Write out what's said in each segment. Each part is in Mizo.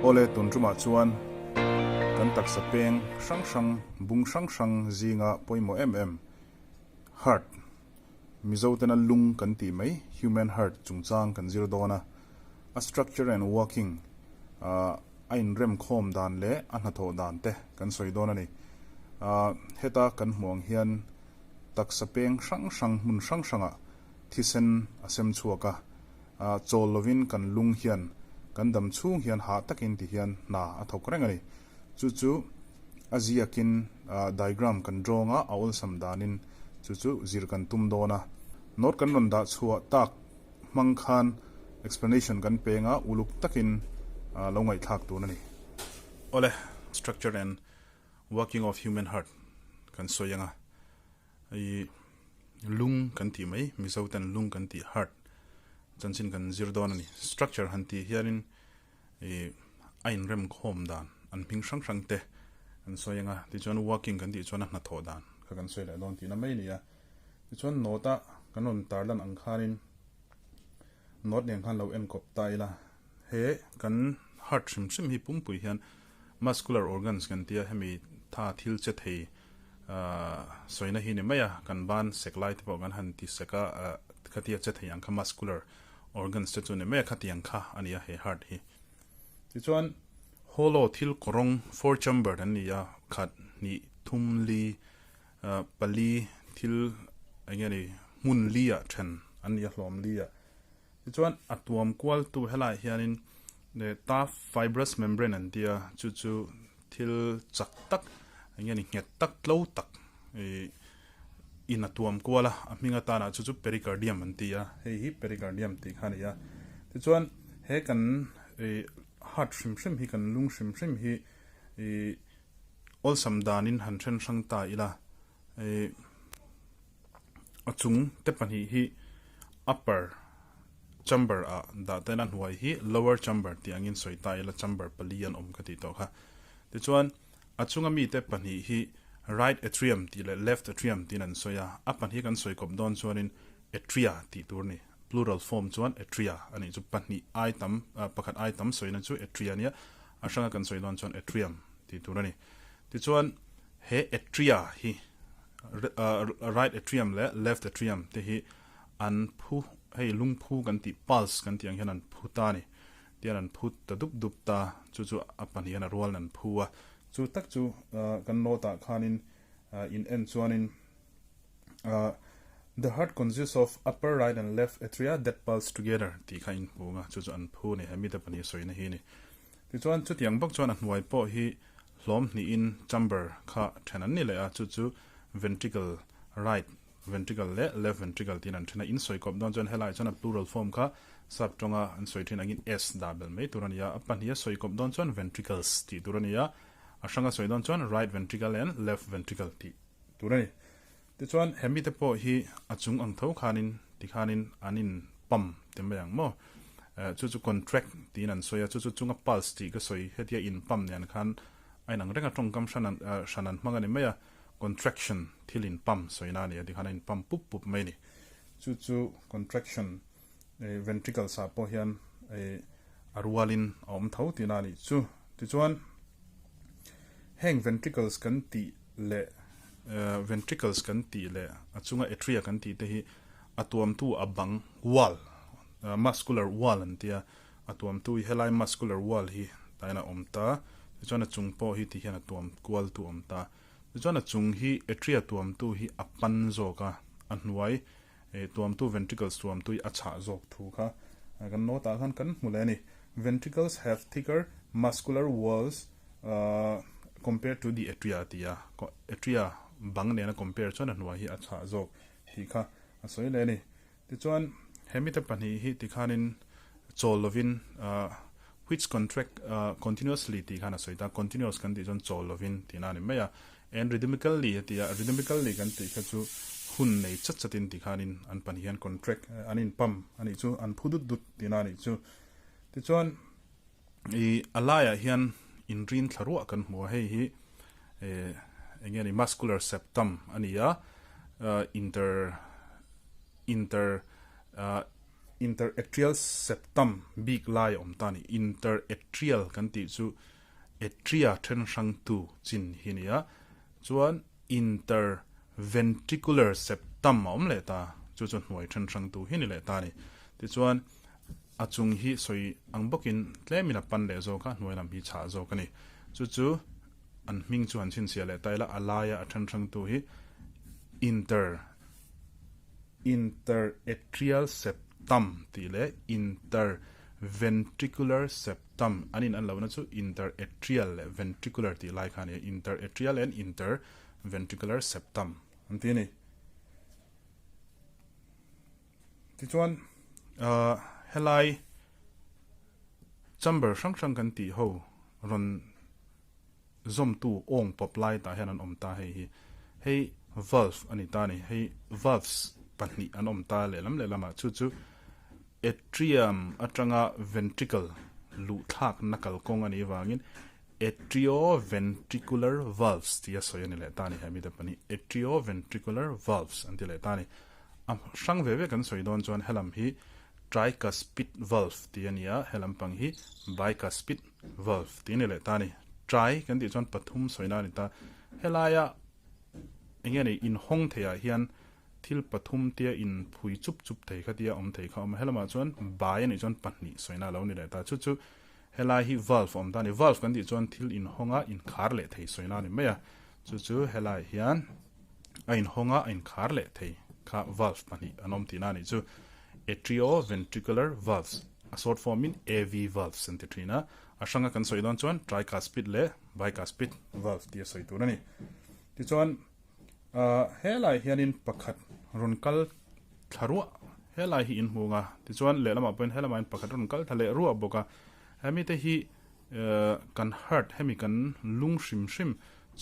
Awle tun tumah chuan kan taksa peng hrang hrang bung hrang hrang zinga pawimawh em em heart Mizo tena lung kan tih mai human heart chungchang kan zir dawn a, a structure and working ah a inremkhawm dan leh a hnathawh dan te kan sawi dawn a ni. Ah heta kan hmuh ang hian taksa peng hrang hrang hmun hrang hrangah thisen a sem chhuak a, ah chawl lovin kan lung hian kan dam chhung hian hah takin ti hian hna a thawk reng a ni. Chu chu a ziakin diagram kan drawng a, a awlsam danin chu chu zir kan tum dawn a. Note kan rawn dah chhuah tak hmang khan explanation kan peng a, uluk takin lo ngaihthlak tur a ni. Awle, structure and working of human heart kan sawi ang a, i lung kan tih mai, Mizo ten lung kan tih heart chanchin kan zir dawn a ni. Structure han tih hianin I a inrem khawm dan an hming hrang hrang te an sawi ang a, tichuan working kan tih chuan a hnathawh dan kha kan sawi leh dawn tihna mai a ni a. Tichuan note a kan rawn tarlan ang khanin note nen khan lo enkawp ta ila, he kan heart hrim hrim hi pumpui hian muscular organs kan tia hemi tha thil che thei ahh sawina hi ni mai a, kan ban sek lai te pawh kan han ti sek a, khatia che thei ang kha muscular Organs te chu ni mai a khatiang kha a ni a he heart hi. Tichuan hollow thil kawrawng four chambered an ni a, khat, hnih, thum, li, pali thil eng nge ni hmun li ah then an ni a hlawm li ah. Tichuan a tuam kual tu helaiah hianin tough fibrous membrane an tia chu chu thil chak tak eng nge ni nghet tak tlo tak ih in a tuam kual a, a hming atana chu chu pericardium an ti a, hei hi pericardium tih kha a ni a. Tichuan he kan ih heart hrim hrim hi kan lung hrim hrim hi ih awlsam danin han then hrang ta ila ih a chung te pahnih hi upper chamber ah dah ta ila hnuai hi lower chamber tih angin sawi ta ila chamber pali an awm ka tih tawh kha. Tichuan A chunga mite pahnih hi right atrium tih leh left atrium tiin an sawi a, a pahnih kan sawi kawp dawn chuanin atria tih tur a ni. Plural form chuan atria a nih chu. Pahnih ai tam, pakhat ai tam sawina chu atria a nia, a hranga kan sawi dawn chuan atrium tih tur a ni. Tichuan he atria hi right atrium leh left atrium te hi an phu, hei lungphu kan tih pulse kan tih ang hian an phu ta a ni. Tian an phut ta dup dup ta, chu chu a pahnihin a rualin an phu a. Chu tak chu kan note ah khanin in en chuanin The heart consists of upper right and left atria that pulse together tih kha in hmu ang a, chu chu an phu a ni, he mite pahnih sawina hi a ni. Tichuan chutiang bawk chuan a hnuai pawh hi hlawm hnihin chamber kha then an ni leh a, chu chu ventricle right ventricle leh left ventricle tiin an then a, in sawi kawp dawn chuan helaiah chuan a plural form kha sap tawnga an sawi thin angin s dah belh mai tur a ni a, a pahniha sawi kawp dawn chuan ventricles tih tur a ni a, a hranga sawi dawn chuan right ventricle and left ventricle tih tur a ni. Tichuan he mite pawh hi a chung ang tho khanin tikhanin an in pump ti mai ang maw, chu chu contract tiin an sawi a, chu chu chunga pulse tih ka sawi hetia in pump nen khan a inang reng a, tawngkam hran an hmang a ni mai a. Contraction, thil in pump sawina a ni a, tikhan a in pump pup pup mai a ni. Chu chu contraction ventricles ah pawh hian a rualin a awm tho tihna a nih chu. Tichuan heng ventricles kan tih leh ventricles kan tih leh a chunga atria kan tih te hi a tuamtu a bang wall, muscular wall an tia, a tuamtu hi helai muscular wall hi tain a awm ta, tichuan a chung pawh hi tihian a tuam kualtu a awm ta. Tichuan a chung hi atria tuamtu hi a pan zawk a, a hnuai tuamtu ventricles tuamtu hi a chhah zawk thu kha kan note ah khan kan hmu leh a ni. Ventricles have thicker muscular walls compared to the atria a ti a, atria bang nena compare chuan a hnuai hi a chhah zawk tih kha a sawi leh a ni. Tichuan, he mite pahnih hi tikhanin chawl lovin which contract continuously tih khan a sawi ta, continuous kan tih chuan chawl lovin tihna a ni mai a, and rhythmically a ti a, rhythmically kan tih kha chu hun nei chat chatin tikhanin an pahnih hian contract an in pump a nih chu, an phu dut dut tihna a nih chu. Tichuan, i a laiah hian inrin thla ruah kan hmu a, hei hi eng nge ni muscular septum a ni a, inter inter. Interatrial septum bik lai a awm ta a ni. Interatrial kan tih chu atria then hrang tu chin hi a ni a. Chuan interventricular septum a awm leh ta, chu chu hnuai then hrang tu hi a ni leh ta a ni. Tichuan a chung hi sawi ang bawkin tlemin a pan leh zawk a, hnuai lam hi chhah zawk a ni. Chu chu an hming chu han chhinchhiah leh ta ila, a laia a then hrang tu hi inter. Interatrial septum tih leh interventricular septum an in an lohna chu interatrial leh ventricular tih lai kha a ni a, interatrial and interventricular septum an ti a ni. Tichuan helai chamber hrang hrang kan tih ho rawn zawmtu awng pawp lai tah hian an awm ta hei hi hei valve a ni ta a ni hei valves pahnih an awm ta lehlam lehlamah chu chu atrium atanga ventricle luh thlakna kalkawng a nih avangin atrioventricular valves tih a sawi a ni leh ta a ni he mite pahnih atrioventricular valves an ti leh ta a ni a hrang ve ve kan sawi dawn chuan helam hi tricuspid valve tih a ni a helam pang hi bicuspid Valve tih a ni leh ta a ni. Trai kan tih chuan pathum sawina a ni ta. Helaia eng nge ni inhawng theiah hian thil pathum tia inphui chup chup thei kha tia awm thei kha a awm a. Helamah chuan bai a nih chuan pahnih sawina a lo ni leh ta. Chu chu helai hi valve a awm ta a ni. Valve kan tih chuan thil inhawnga inkhar leh thei sawina a ni mai a. Chu chu helaiah hian a inhawnga a inkhar leh thei kha valve pahnih an awm tihna a nih chu. Atrioventricular valves. A short form in AV valves an ti thin a, a hranga kan sawi dawn chuan tricuspid leh bicuspid valve tih a sawi tur a ni. Tichuan helai hianin pakhat rawn kal thla ruah helai hi in hmung a, tichuan lehlamah pawhin helamah hian pakhat rawn kal thla leh ruah bawk a, hemi te hi kan heart hemi kan lung hrim hrim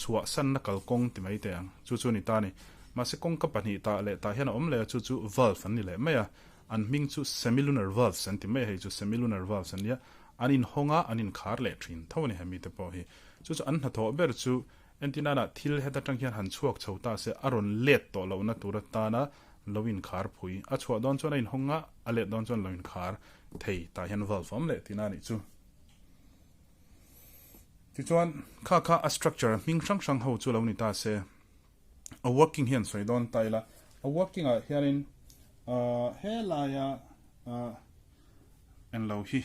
chhuah sanna kalkawng ti mai teh ang chu chu a ni ta a ni. Mahse kawngka pahnih tah leh tah hian a awm leh a chu chu valve an ni leh mai a. An hming chu semilunar valves an ti mai a, hei chu semilunar valves an nia, an inhawng a, an inkhar leh thin tho a ni hemi te pawh hi. Chu chu an hnathawh ber chu entinana thil heta tang hian han chhuak chho ta se a rawn let tawh lohna tur atana lo inkhar phui. A chhuah dawn chuan a inhawng a, a let dawn chuan lo inkhar thei tah hian valve a awm leh tihna a nih chu. Tichuan kha kha a structure hming hrang hrang ho chu lo ni ta se. A working hian sawi dawn ta ila, a working ah hianin helaia englo hi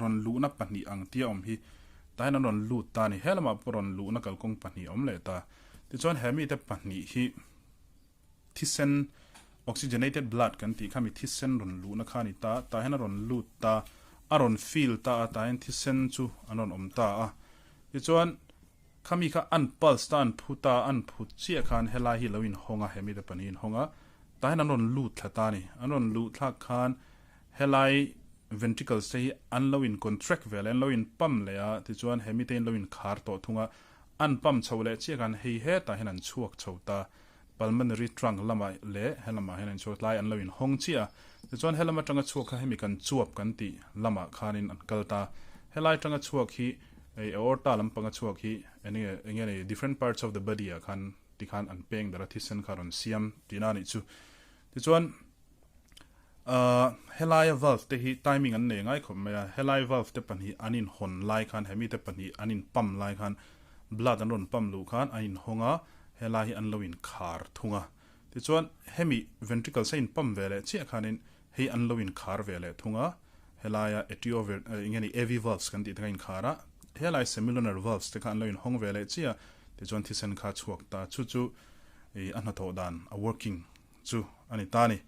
rawn luhna pahnih ang tia awm hi tah hian an rawn lut ta a ni, helamah pawh rawn luhna kalkawng pahnih a awm leh ta, tichuan he mite pahnih hi thisen oxygenated blood kan tih kha mi thisen rawn luhna kha a ni ta, tah hian a rawn lut ta, a rawn fill ta a, tah hian thisen chu an rawn awm ta a, tichuan Khami kha an pulse ta an phu ta an phu chiah khan helai hi lo inhawng a, he mite pahnih inhawng a, tah hian an rawn lut thla ta a ni. An rawn luh thlak khan helai ventricles te hi an lo in contract ve leh an lo in pump leh a, tichuan he mite in lo inkhar tawh thung a, an pump chho leh chiah khan hei hetah hian an chhuak chho ta, pulmonary trunk lamah leh helamah hian an chhuak tlai an lo inhawng chiah a, tichuan helam atanga chhuak kha hemi kan chuap kan tih lamah khanin an kal ta, helai atanga chhuak hi hei aorta lampanga chhuak hi enge enge nei different parts of the body ah khan tikhan an peng darh a thisen kha rawn siam tihna a nih chu, tichuan ahh helaia valve te hi timing an nei ngai khawp mai a, helai valve te pahnih an inhawn lai khan hemi te pahnih an in pump lai khan blood an rawn pump luh khan a inhawng a, helai hi an lo inkhar thung a. Tichuan, hemi ventricles a in pump ve leh chiah khanin hei an lo inkhar ve leh thung a, helaia atiover eng nge ni AV valves kan tih te kha a inkhar a, helai semilunar valves te kha an lo inhawng ve leh chiah a, tichuan thisen kha a chhuak ta. Chu chu ih a hnathawh dan, a working chu a ni ta a ni.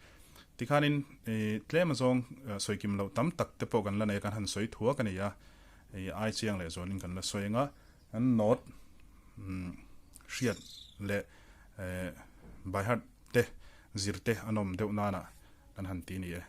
Tikhanin ih tlem azawng sawikim loh tam tak te pawh kan la nei a, kan han sawi thuak a ni a, ih ai chiang leh zawnin kan la sawi ang a. An note hriat leh by heart te zir te an awm deuh nana kan han ti ni e.